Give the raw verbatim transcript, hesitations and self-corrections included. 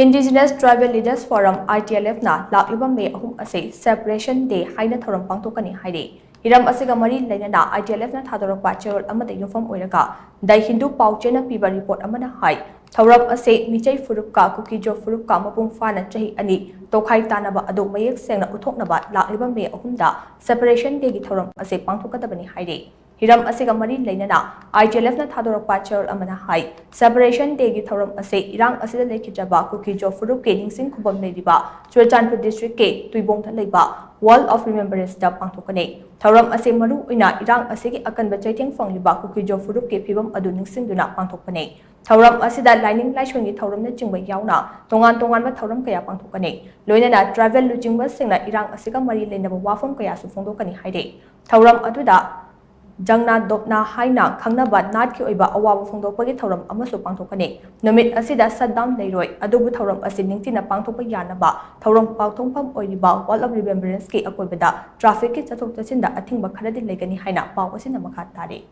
Indigenous Tribal Leaders Forum, I T L F ꯅ ꯂꯥꯛꯂꯤꯕ ꯃꯦ ꯑꯍꯨꯝ ꯑꯁꯤ Separation Day ꯍꯥꯏꯅ ꯊꯧꯔꯝ ꯄꯥꯡꯊꯣꯛꯀꯅꯤ ꯍꯥꯏꯔꯤ꯫ ꯍꯤꯔꯝ ꯑꯁꯤꯒ ꯃꯔꯤ ꯂꯩꯅꯅ I T L F ꯅ ꯊꯥꯗꯣꯔꯛꯄ ꯆꯦꯔꯣꯜ ꯑꯃꯗ ꯌꯨꯝꯐꯝ ꯑꯣꯏꯔꯒ The Hindu ꯄꯥꯎꯆꯦꯅ ꯄꯤꯕ ꯔꯤꯄꯣꯔꯠ ꯑꯃꯅ ꯍꯥꯏ, ꯊꯧꯔꯝ ꯑꯁꯤ ꯃꯤꯇꯩ ꯐꯨꯔꯨꯞꯀ ꯀꯨꯀꯤꯖꯣ ꯐꯨꯔꯨꯞꯀ ꯃꯄꯨꯡ ꯐꯥꯅ ꯆꯍꯤ ꯑꯅꯤ ꯇꯣꯈꯥꯏ ꯇꯥꯅꯕ ꯑꯗꯨ ꯃꯌꯦꯛ ꯁꯦꯡꯅ ꯎꯠꯊꯣꯛꯅꯕ ꯂꯥꯛꯂꯤꯕ ꯃꯦ ꯑꯍꯨꯝꯗ Separation Day ꯒꯤ ꯊꯧꯔꯝ ꯑꯁꯤ ꯄꯥꯡꯊꯣꯛꯀꯗꯕꯅꯤ ꯍꯥꯏꯔꯤ꯫ ꯍꯤꯔꯝ ꯑꯁꯤꯒ ꯃꯔꯤ ꯂꯩꯅꯅ I T L F ꯅ ꯊꯥꯗꯣꯔꯛꯄ ꯆꯦꯔꯣꯜ ꯑꯃꯅ ꯍꯥꯏ, Separation Day ꯒꯤ ꯊꯧꯔꯝ ꯑꯁꯤ ꯏꯔꯥꯡ ꯑꯁꯤꯗ ꯂꯩꯈꯤꯗ꯭ꯔꯕ ꯀꯨꯀꯤꯖꯣ ꯐꯨꯔꯨꯞꯀꯤ ꯅꯤꯡꯁꯤꯡ ꯈꯨꯕꯝ ꯂꯩꯔꯤꯕ ꯆꯨꯔꯆꯥꯟꯄꯨꯔ district ꯀꯤ ꯇꯨꯏꯕꯣꯡꯗ ꯂꯩꯕ Wall of Remembrance ꯇ ꯄꯥꯡꯊꯣꯛꯀꯅꯤ꯫ ꯊꯧꯔꯝ ꯑꯁꯤ ꯃꯔꯨ ꯑꯣꯏꯅ ꯏꯔꯥꯡ ꯑꯁꯤꯒꯤ ꯑꯀꯟꯕ ꯆꯩꯊꯦꯡ ꯐꯪꯂꯤꯕ ꯀꯨꯀꯤꯖꯣ ꯐꯨꯔꯨꯞꯀꯤ ꯐꯤꯕꯝ ꯑꯗꯨ ꯅꯤꯡꯁꯤꯡꯗꯨꯅ ꯄꯥꯡꯊꯣꯛꯄꯅꯤ꯫ ꯊꯧꯔꯝ ꯑꯁꯤꯗ ꯂꯥꯏꯅꯤꯡ ꯂꯥꯏꯁꯣꯟꯒꯤ ꯊꯧꯔꯝꯅꯆꯤꯡꯕ ꯌꯥꯎꯅ ꯇꯣꯉꯥꯟ ꯇꯣꯉꯥꯟꯕ ꯊꯧꯔꯝ ꯀꯌꯥ ꯄꯥꯡꯊꯣꯛꯀꯅꯤ꯫ ꯂꯣꯏꯅꯅ tribal ꯂꯨꯆꯤꯡꯕꯁꯤꯡꯅ ꯏꯔꯥꯡ ꯑꯁꯤꯒ ꯃꯔꯤ ꯂꯩꯅꯕ ꯋꯥꯐꯝ ꯀꯌꯥꯁꯨ ꯐꯣꯡꯗꯣꯛꯀꯅꯤ ꯍꯥꯏꯔꯤ꯫ ꯊꯧꯔꯝ ꯑꯗꯨꯗ ꯖꯪꯅꯥ ꯗꯣꯞꯅꯥ ꯍꯥꯏꯅ ꯈꯪꯅꯕ ꯅꯥꯠꯀꯤ ꯑꯣꯏꯕ ꯑꯋꯥꯕ ꯐꯣꯡꯗꯣꯛꯄꯒꯤ ꯊꯧꯔꯝ ꯑꯃꯁꯨ ꯄꯥꯡꯊꯣꯛꯀꯅꯤ꯫ ꯅꯨꯃꯤꯠ ꯑꯁꯤꯗ shutdown ꯂꯩꯔꯣꯏ, ꯑꯗꯨꯕꯨ ꯊꯧꯔꯝ ꯑꯁꯤ ꯅꯤꯡꯊꯤꯅ ꯄꯥꯡꯊꯣꯛꯄ ꯌꯥꯅꯕ ꯊꯧꯔꯝ ꯄꯥꯡꯊꯣꯛꯐꯝ ꯑꯣꯏꯔꯤꯕ Wall of Remembrance ꯀꯤ ꯑꯀꯣꯏꯕꯗ traffic ꯀꯤ ꯆꯠꯊꯣꯛ ꯆꯠꯁꯤꯟꯗ ꯑꯊꯤꯡꯕ ꯈꯔꯗꯤ ꯂꯩꯒꯅꯤ ꯍꯥꯏꯅ ꯄꯥꯎ ꯑꯁꯤꯅ ꯃꯈꯥ ꯇꯥꯔꯤ꯫